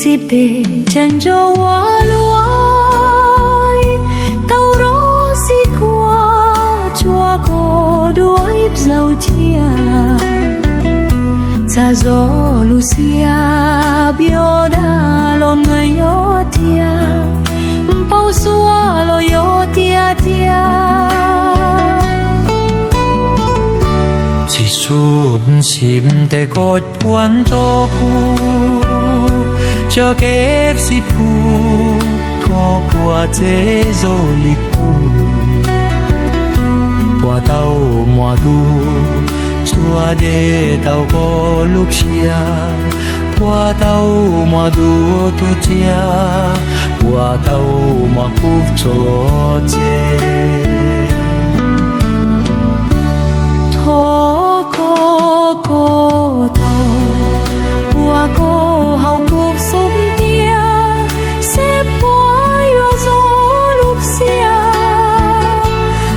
Txiv pem tseem nco ua luaj, tau rov xib kua, tsuas koj duav zaum cia. Txaj zog lub xiab, pib dag los nws yog tiag, npau suav los yog tiag tiag. Txiv xub sim tes koj puag nrog kuv, tso kev xib pug, koj puag tsev zoo li kuv. Puag tau muaj tus tsuas de tau koj lub siab, puag tau muaj tus tus tsiaj, puag tau muaj kuv tso tseg. Thov koj, koj tau puag koj hauv kuv xub ntiag, seb puas yuav zoo lub siab.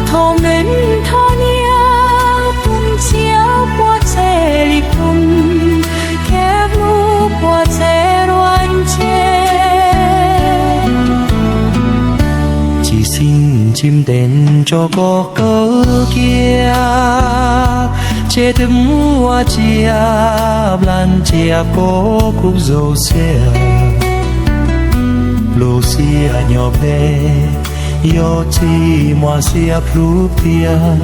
Thov neeg thov niam, tus ntxhiab puag tsev li kuv, kev hlub puag tsev ruaj ntseg. Txiv xeeb tsim ntees tso koj kawg kiag, ces twb muaj tsiaj nplas ntsia koj kuv zoo siab. Lub siab nyob pem, yog tsis muaj xiab plhu tiag,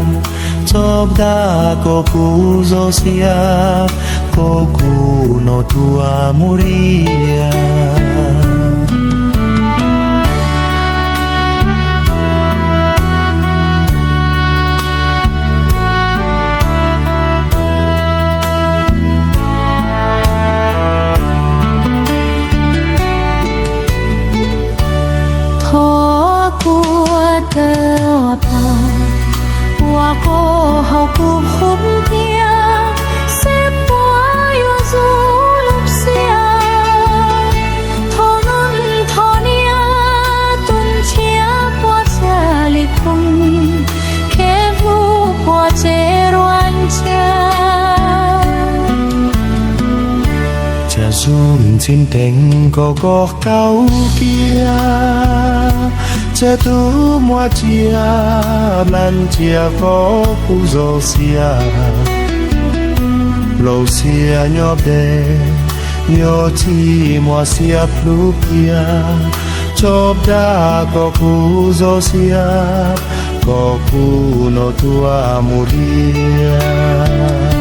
txhob dag koj kuv zoo siab, koj kuv no tuaj mus li. Thov koj tau puag koj hauv kuv xub ntiag, seb puas yuav zoo lub siab. Thov neeg thov niam, tus ntxhiab puag tsev li kuv, kev hlub puag tsev ruaj ntseg. Txiv xub tsim ntees koj kawg kiag, ces twb muaj tsiaj nplas ntsia koj kuv zoo siab. Lub siab nyob pem, yog tsis muaj xiab plhu tiag, txhob dag koj kuv zoo siab, koj kuv no tuaj mus li.